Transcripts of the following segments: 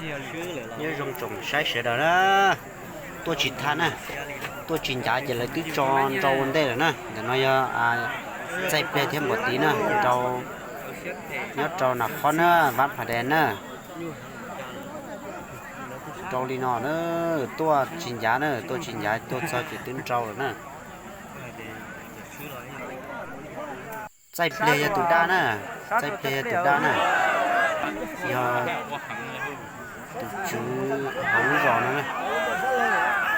Nyob zoo tsoom saib sawv daws na, tuaj tsis tag na, tuaj tsis ncav ces lawv twb tso nrau ua ntej lawm na. Ntawm no yog Txaij Pliag thiab Npam Tiv na, nrau nyob rau nram qhov na, Vaj Pha Dais na. Nrau li no na, tuaj tsis ncav na, tuaj tsis ncav, tuaj txog ces twb nrau lawm na. Txaij Pliag yog tus daj na, Txaij Pliag yog tus daj na, yog tus tswv hauv lub zos no,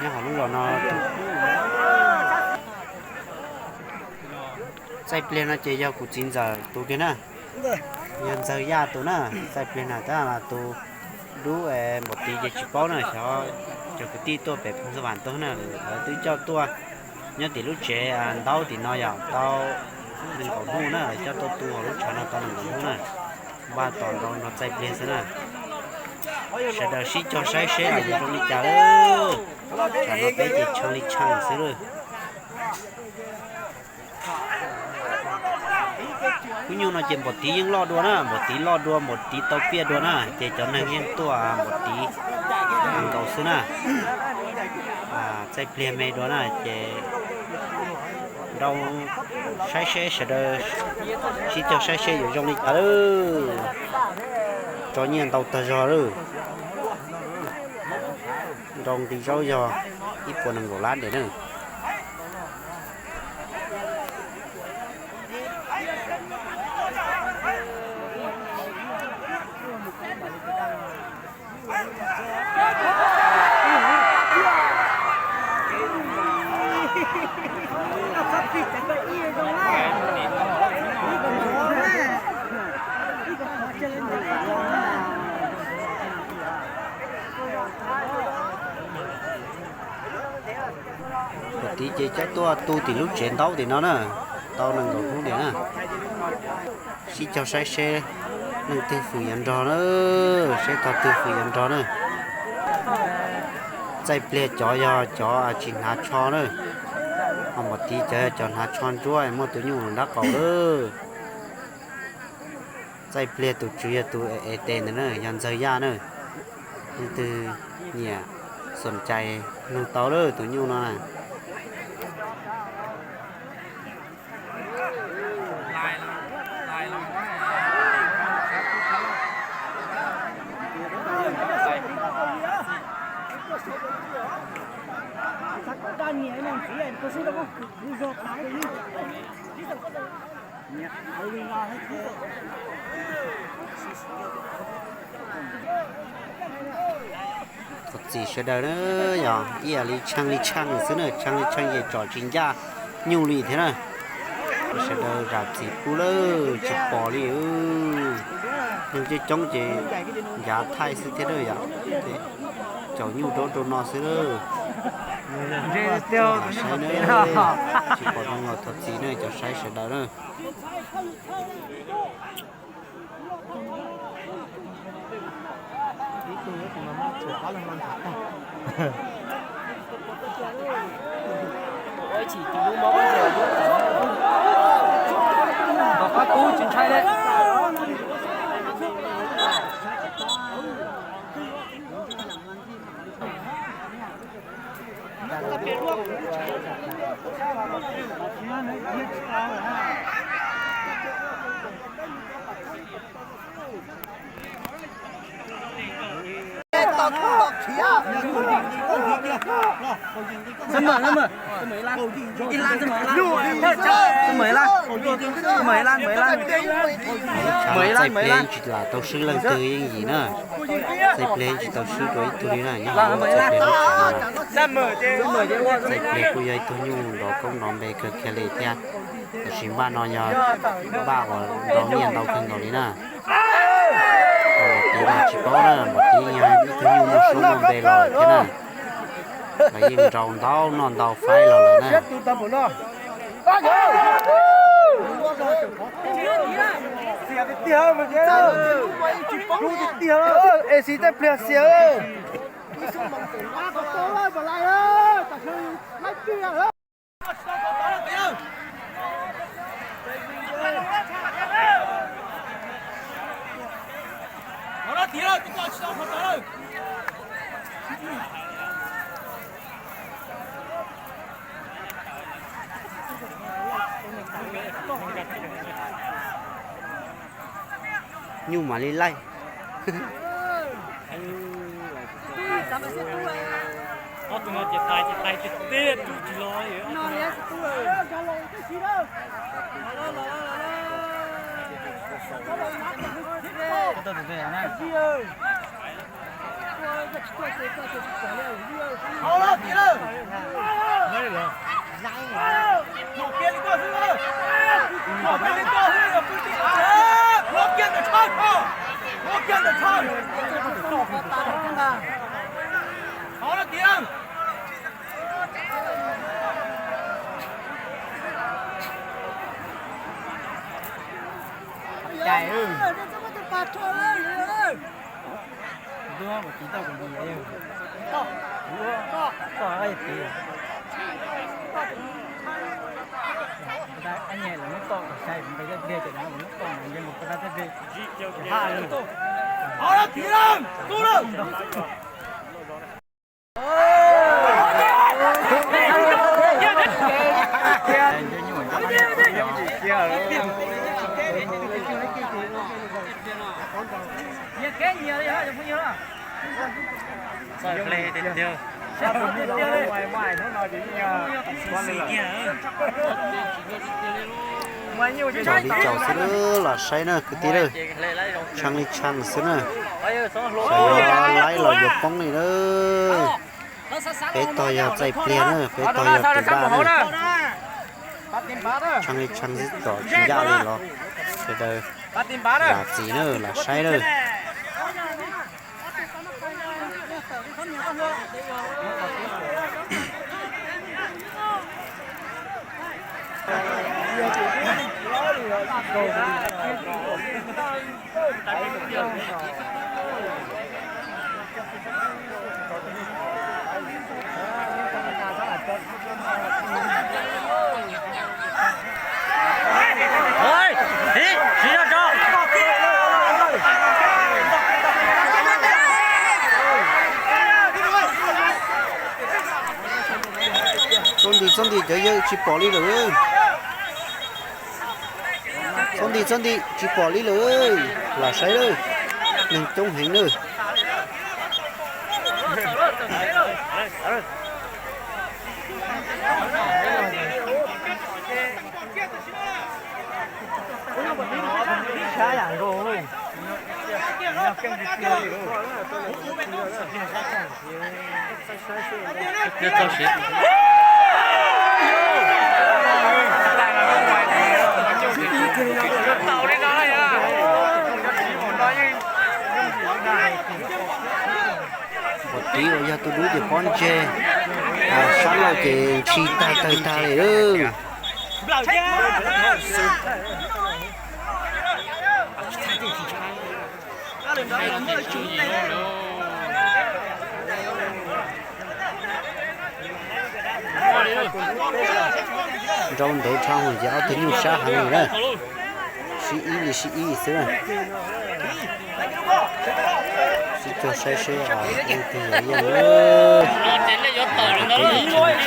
nyob hauv lub zos no. Txaij Pliag no ces yog kuv txiv ntxawm tus kiag na, yog Ntxawg Yaj tus na. Txaij Pliag na tab tus dub, Npam Tiv ces tsis paub na, xyov cov kwv tij tuaj pem Phoos Xab Vam tuaj na, lawv twb coj tuaj nyob tim lub tsev ntaub tim no yog tau nees nkaum hnub na, lawv coj tuaj tu hauv lub tshav no tau nees nkaum hnub na. Vaj tos nrau nrog Txaij Pliag xwb na. Sawv daws sib cog saib seb yuav zoo li cas lawm. Tsam no peb ces tshee li tshee xwb lawm. Lub nyuj no ces Npam Tiv yeej loj dua na, Npam Tiv loj dua, Npam Tiv tau piaj dua na, ces cov neeg yeej tuaj Npam Tiv nkaus xwb na. Txaij Pliag me dua na, ces nrau saib seb sawv daws sib cog saib seb yuav zoo li cas lawm. Tso nyiaj ntau tag zog lawm. Nrau nqi zaub yog ib puas nees nkaum lab ntes na. Npam Tiv ces coj tuaj tu tim lub tsev ntaub tim no na, tau nees nkaum hnub ntiag na. Sib cog saib seb leej twg fwm yuav nrog na, seb tog twg fwm yuav nrog na. Txaij Pliag cov yog cov tsis hnav tsho na, ho Npam Tiv cov yog cov hnav tsho ntsuab muaj tus nyuj nrab qaum lawm. Txaij Pliag tus tswv yog tus ev tes ntawd na, yog Ntxawg Yaj na. Leej twg nyiam xom cai nug tau lawm tus nyuj no na. Thov txim sawv daws na, yog ib yam li tshee li tshee xwb na, tshee li tshee ces tsom tsis ncaj nyuj li thiab na. Sawv daws zam txim pub lawm, tsis pom li. Neeg coob coob ces ncav thaij xwb thiab na yom, caum nyuj rau rau no xwb lawm. Saib na, tsis pom zoo los thov txim na cov saib sawv daws na. Txaij Pliag tsis lam tau swb leej twg yeej yim na. Txaij Pliag tsis tau swb dua ib tug li na, nyob hauv Txaij Pliag lub tshav no. Txaij Pliag kuj yog ib tug nyuj nrov koob nrov npe kawg kiag li thiab, tab sis npaj no yog npaj uas nrau nyiaj ntau kawg nkaus li na. Npam Tiv mas tsis paub na, Npam Tiv yog ib tug nyuj muaj suab muaj npe los lawm thiab na. Lawv yeej nrau ntau noj ntau faib los lawm na. Es Txaij Pliag xiam. Nyuj mam li laij. Ob tug no ces tais ces tais tiag tiag, rub tsis los li. Cai. Tus tub kuv tiv tau kuv tus yawg. Toj, toj, toj, toj. Nyaj lawv muab toj kom sai, kuv nqis tej pliag ces lawv muab toj nqis nqis mus rau tej pliag. Tiv lawm, tub lawm. Caum li caum xwb na, los saib na kwv tij na. Tshee li tshee xwb na. Xyov yuav laib los yuav poob li na. Peb tog yog txaij pliag na, peb tog yog tus daj na. Tshee li tshee xwb, tom tsis ncaj li los sawv daws lam txim na, lam saib na. Txhob nti, txhob nti, cov yawg tsis pom li lawm. Txhob nti, txhob nti, tsis pom li lawm. Lam saib lawm, neeg coob heev lawm. Ua tib uas yog tus dub ces pob ntseg, sab laug ces ntshis tag tawg tag li lawm. Nrau ntev dhau ces ob tug nyuaj sab heev li na. Sib ib li sib ib xwb na. Sib cuag saib seb leej twg yuav yeej.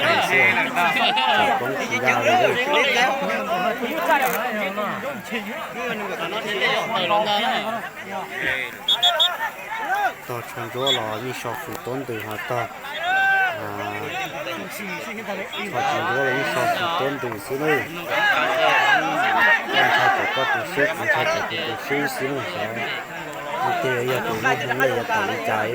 Peb tseem xwb, tseem poob tsis daj li. Tog tsho ntsuab los yeej so fwm tuab ntws ho tog. Tog tsis ntsuab los yeej so fwm tuab ntws xwb na. Koj ntshai tsam koj tus swb, kuv ntshai tsam kuv tus swb xwb na. Xyov leej twg yog tus lub hmoov li yuav tawm li cas.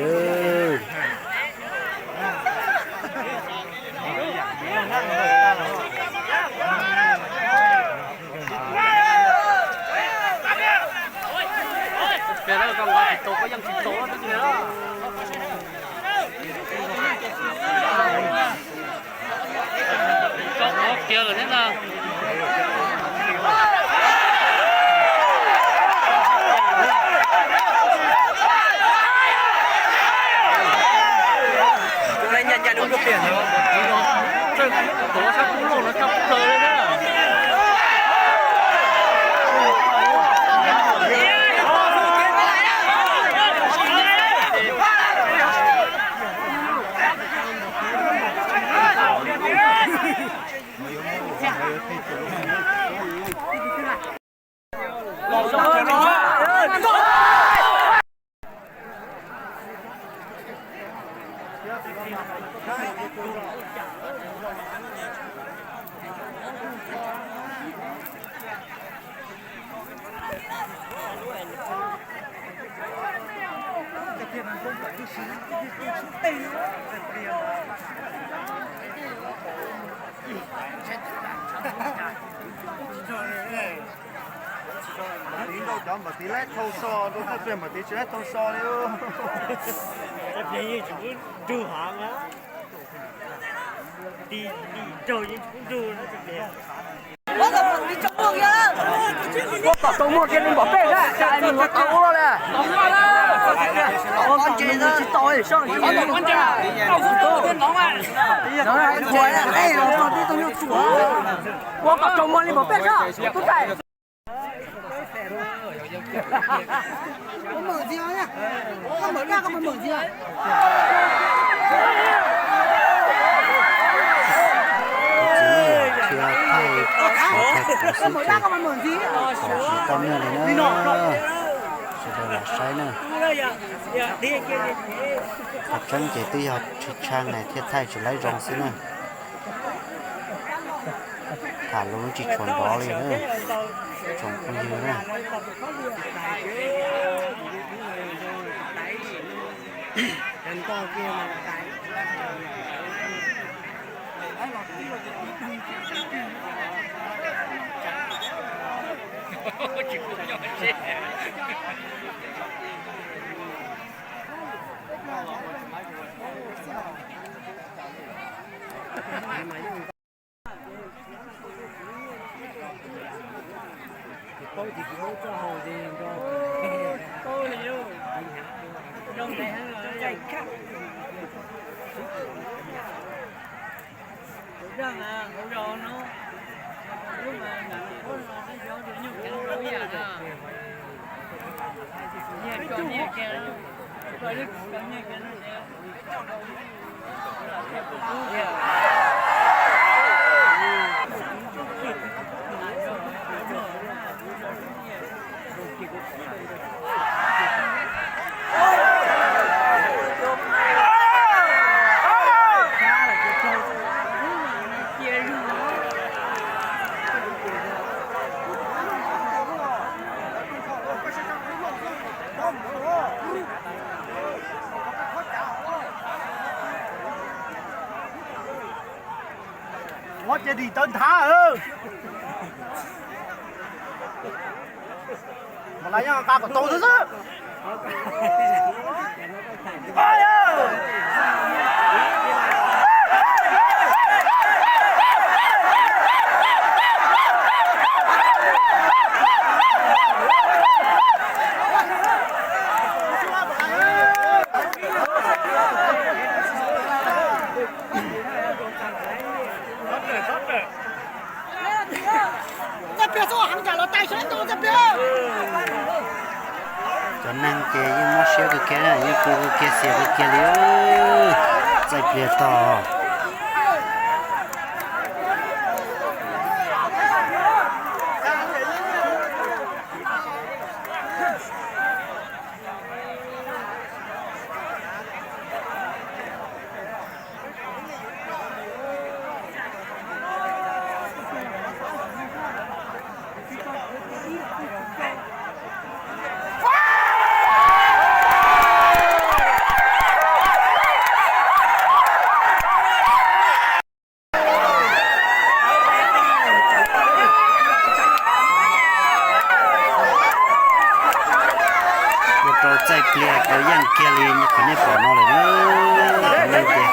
Cov npawg tij laib thau so rau thawj pliag, npawg tij tsis laib thau so li. Thawj pliag yeej tsis pub nrug hav na. Tij, tij raug yeej tsis pub nrug na thawj pliag. Ua kom tau muag kiag li npaum peb na, cas nws yuav tau ua li. Tsis tau, ua kom tau muag li npaum peb na. Koj mawm ntxiv, koj mawm ntxiv. Koj mawm dab, koj mawm ntxiv. Tsis tau muag li na. Sawv daws lam saib na. Qhov tseeb ces twb yog tshee tshee thiaj thaij tsis laib zoo xwb na. Tham lus tsis tshua nrov li na, tsoom phooj ywg na. Ua ces dim tawv nthav. Mas las yeej nqa kom tau xwb xwb. Cov neeg ces yeej mob siab kawg kiag, yeej tu kawg kiag, xiam kawg kiag li. Txaij pliag tog. Ua rau txaij pliag tau yeej kiag li qhov nej pom no lawm na. Cov neeg ces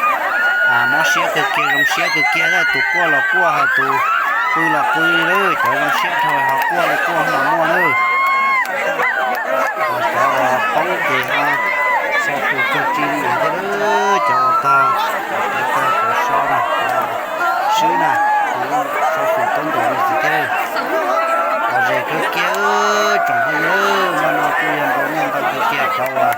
mob siab kawg kiag, zoo siab kawg kiag, tus quaj los quaj, ho tus qw los qw li, cov zoo siab dhau ho quaj li quaj los muaj na. Cov uas poob ces ho so tus txog tsi li thiab, cov uas tog, cov tog cov so na, cov swb na, so tus tub ntus li xwb thiab. Los ze kawg kiag tsoom phooj ywg, no no kuj yog nrau nej ntau kawg kiag cov uas